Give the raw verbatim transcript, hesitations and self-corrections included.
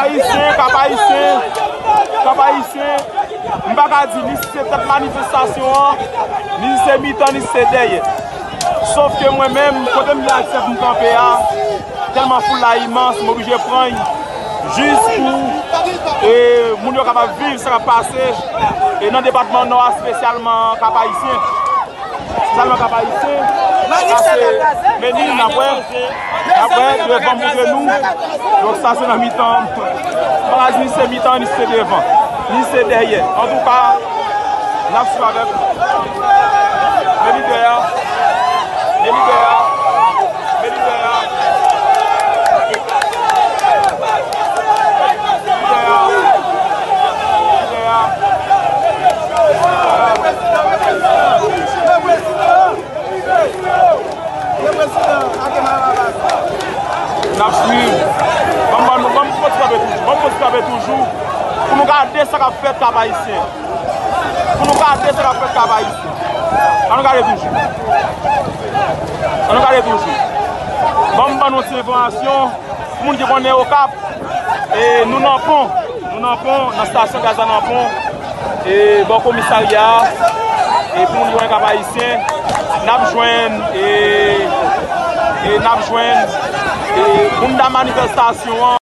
Ayisyen, Kap Ayisyen, Kap Ayisyen, m pa ka di ni si se tèt manifestasyon an, ni si se mitan, ni si se dèyè. Sof ke mwen menm, kote m ye ak sèf m kanpe a, tèlman foul la imans, m oblije pran l jis pou, e, moun yo kapab viv sa k ap pase, e, nan depatman Nò a, espesyalman Kap Ayisyen. Sèlman Kap Ayisyen. Sa se meni, n ap wè. N ap wè, devan m montre nou. Donk, sa se nan mitan. M pa ka di ni se mitan, ni se devan, ni se dèyè. Antouka, n ap swiv avèk meni dèyè. Meni dèyè. Meni dèyè. Meni dèyè. Meni dèyè. N ap swiv. Ban m, ban nou, ban m kontinye kanpe toujou. Ban m kontinye kanpe toujou. Pou nou gade sa k ap fèt Kap Ayisyen. Pou nou gade sa k ap fèt Kap Ayisyen. An nou gade toujou. An nou gade toujou. Ban m ban nou ti enfòmasyon. Pou moun ki konnen Okap, e, nou nan pon. Nou nan pon, nan estasyon gaz la nan pon. E, bò komisarya a. E, pou moun ki konnen Kap Ayisyen, n ap jwenn, e, e, n ap jwenn, e, bounda manifestasyon an.